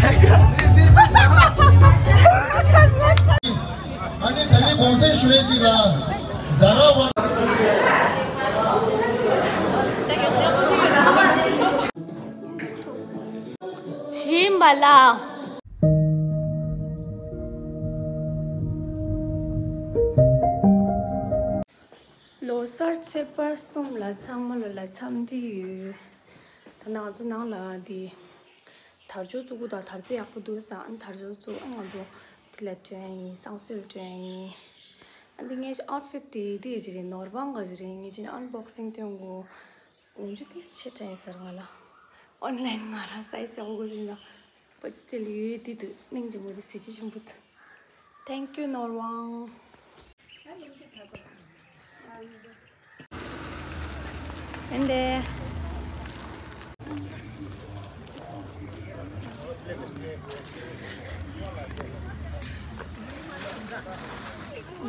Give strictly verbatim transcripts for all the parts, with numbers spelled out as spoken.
ཨ་ནི་ད་ནི་གུང་སེང་ཞུ་ཡས་ཅིག་ལ་ཛ་ར་བ། ཞིམ་པ་ལ། ལོ་གསར་ཚེས་པ་གསུམ་ལ་ཚང་མ་ལོ་ལ་འཚམས་འདྲི་ཡོད། ད་ནང་ང་ཚོ་ནང་ལ་འདི་དར་ལྕོག་བཙུགས་གི་འདུག་དར་རྩེ་ཡག་པོ་འདུག་ས། ཨ་ནི་དར་ལྕོག་བཙུགས། ཨ་ང་ཚོ་འདི་ལ་སྤྲོད་ཡ་ཡིན། བསང་གསོལ་སྤྲོད་ཡ་ཡིན། ཨ་འདི་ངའི་ཨའུཊ་ཕིཊ་དེ་འདི་ཅིག་རེད། ནོར་ཝང་ག་ཅིག་རེད། ངས་ཅིག་ཨན་བོག་སིང་སྟོན་གོ། འོན་ཅུ་ཏིས་ཆེ་དྲན་ཟེར་ང་ལ། ཨོན་ལན་ང་རང་སའི་སའི་འོག་གོ་ཟིན་ན། But still ཡོད་དེ་འདུག་སྙིང་རྗེ་མོ་དེ་གཟི་བརྗིད་ཆེན་པོ་འདུག Thank you ནོར་ཝང་། ཨེན་དེ།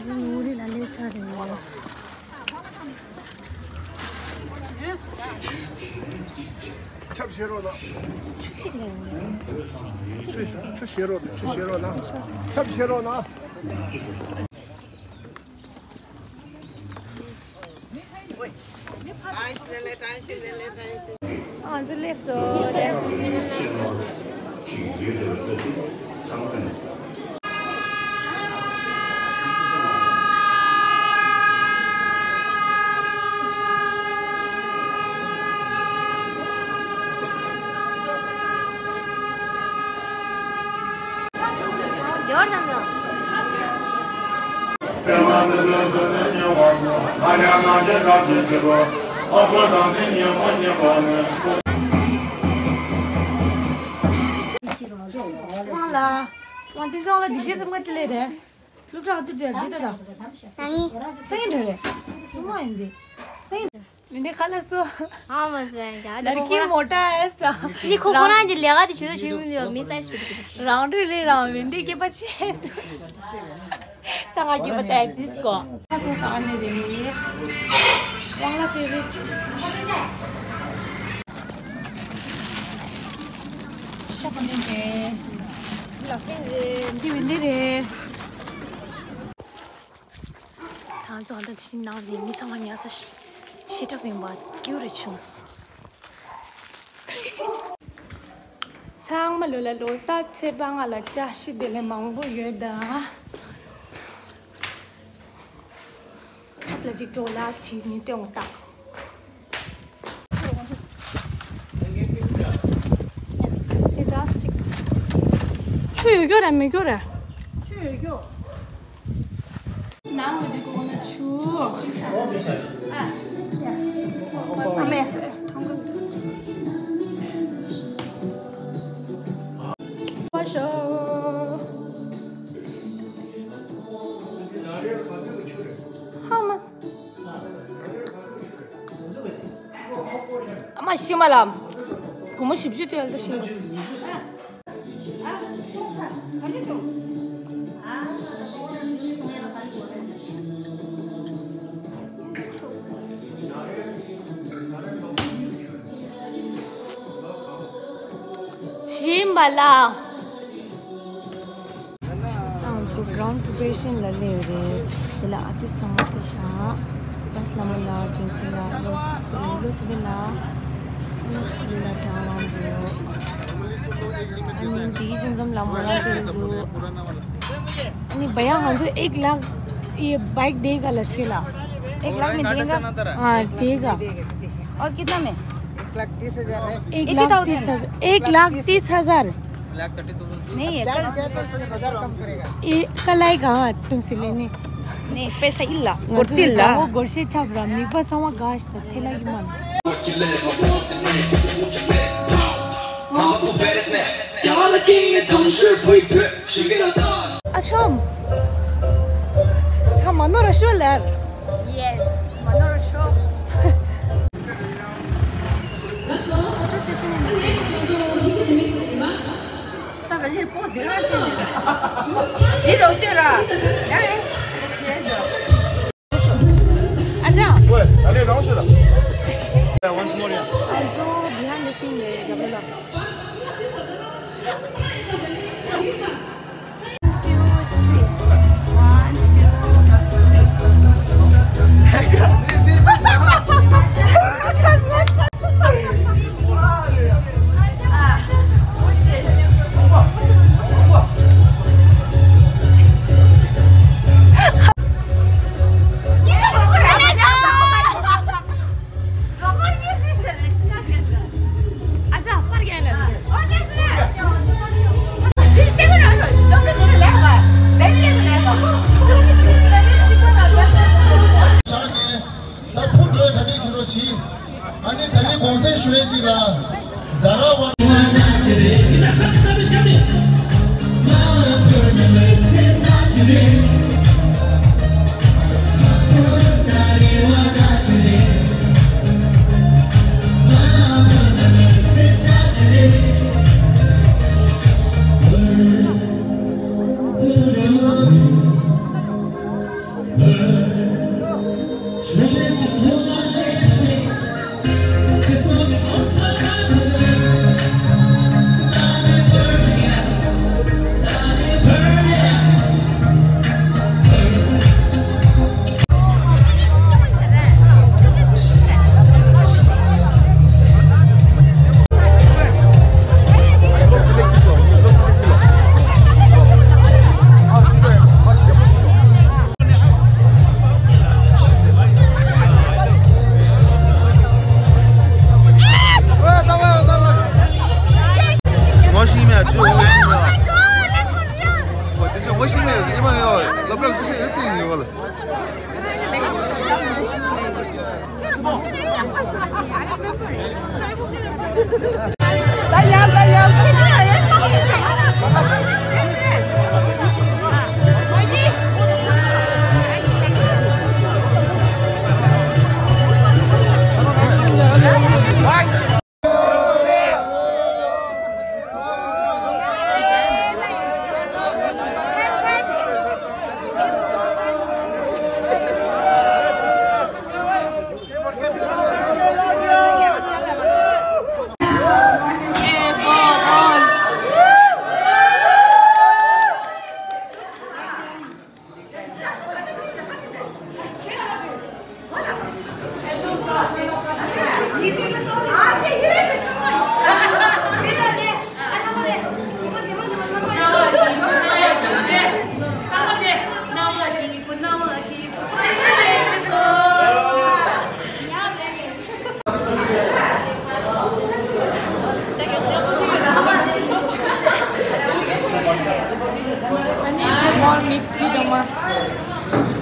ཨུ་རི་ལ་ལས་ཚར་རེད། ཁྱབ་བྱེད་རོགས་གནང་། ཆུ་གཅིག་ལེན་ཡོད། ཆུ་ཆུ་བཞེས་རོགས་གནང་། ཆུ་བཞེས་རོགས་གནང་། ཁྱབ་བྱེད་རོགས་གནང་། ང་ཚོ་སླེབས་སོང་། ཝང་ལ། ཝང་ཏིང་ཚང་ལ་འཇིགས་བྱེད་སེམས་ཁ་ཏི་ལེ་རེད། སློབ་གྲྭ་ཨ་ཏི་འདྲ་འདི་ལྟ་དང་། ནང་ཡིན། སེང་གེ་འདྲ་རེད། ཅུང་མ་ཡིན་འདི། སེང་གེ། མི་འདི་ཁ་ལ་སོ། ཨ་མ་སོ་ཡང་ཡ། ལར་ཀི་མོ་ཊ་ཨེ་ས། ནི་ཁོ་ཁོ་རང་གི་ལས་ཀ་དེ་བྱེད་དུ་བྱེད་མི་འདུག་མི་སའི་སུ་དུ་བྱེད་དུ། རང་འདྲ་ལས་རང་མི་འདི་སྐྱེས་པ་ཆེ་འདུག་ད་ང་སྐྱེས་པ་ད་ཨེག་ཛིས་ཀོ། ཁ་སོ་ས་ཨ་ནི་རེད། ཝང་ལ་ཕེ་རེ་ཊི། ཤ་ཁོ་ནི་རེད། ལ་ཕེ་རེད། འདི་བི་འདི་རེད། ད་ང་ཚོ་ཨ་ད་ཕྱིན་ནང་ནས་མི་ཚང་མ་ཉལ་ས་ཞེ་དྲག་ཡིན་པ་སྐྱུར་རེ་བྱུང་། ཚང་མ་ལོ་ལ་ལོ་གསར་ཚེས་པ་ལྔ་ལ་བཀྲ་ཤིས་བདེ་ལེགས་མང་པོ་ཡོད་ད། ཆབ་ལ་ཅིག་འགྲོ་ལ་ཞིག་ནི་སྟོན་ད། དེ་འདྲ་ཅིག་ཆུ་ཡོད་རྒྱུ་རེད་མེད་རྒྱུ་རེད། ཆུ་ཡོད་རྒྱུ། ནང་ལ་འདི་གོ་ན་ཆུ། ཨ་མེ། ཐང་ག། པ་ཤོ། ཧ་མ། ཨ་མ་ཤི་མ་ལ། སྒོར་མོ་བཞི་བཅུ་སྟེར་ད་ཤི་མ། ཤི་མ་ལ། ད་ང་ཚོ་གྷི་རའུན་ཌི་པི་རི་པེ་རེ་ཤན་ལ་སླེབས་ཡོད་རེད། དེ་ལ་ཨར་ཊིསི་ཚང་མ་ཕེབས་ཤག་བྷ་སི་ལྷ་མོ་ལགས། ཀྲིན་སི་ལགས། བློ་བློ་ཚེ་རིང་ལགས། བློ་བློ་ཚེ་རིང་ལགས་དྲ་བ་འདུག་ཨ་ནི་འདིའི་ཅུང་ཙམ་ལ་མོ་རང་དེ་འདུག་ཨ་ནི་བྷ་ཡ་ང་ཚོ་ཨེག་ལག་ཡེ་བའིག་དེ་ག་ལ་སྐྱེ་ལ། ཨེག་ལག་མི་དེ་ག་ཨ་དེ་ག और कितना में? एक लाख तीस हजार है। एक लाख तीस हजार। एक लाख तीस हजार। नहीं है। क्या क्या तो बाजार कम करेगा। ये कलाई का तुमसे लेने। नहीं, पैसा इल्ला। गोर तिल्ला। वो गोर से छाप रहा। मी बस हम गाश तो थे लगी मन। अच्छा। था मनो रशो लर। Yes, मनो रशो। Photo session in the place. Sasa, je pose de la tele. Dilo, tira. Ya, eh. Acha. Ouais, allez, lâche là. Once more, yeah. Also, behind the scene, eh, Gabriela. ད་ཕུ་འགྲོའི་གྲ་སྒྲིག་བྱེད་རོགས་གྱིས། ཨ་ནི་ད་ནི་གུང་སེང་ཞུ་ཡས་ཅིག་ལ། ཛ་ར་ཝ། ངོ་ཤེས་མེད་ཆུ་ངོ་ཤེས་མེད། ཨོ་དེ་ཚོ་ངོ་ཤེས་མེད་ཉི་མ་ཡོད་ལབ་ར་ཁུ་ཤེས་ཡོད་དེ་ཡིན་བ་ལ། More mix to the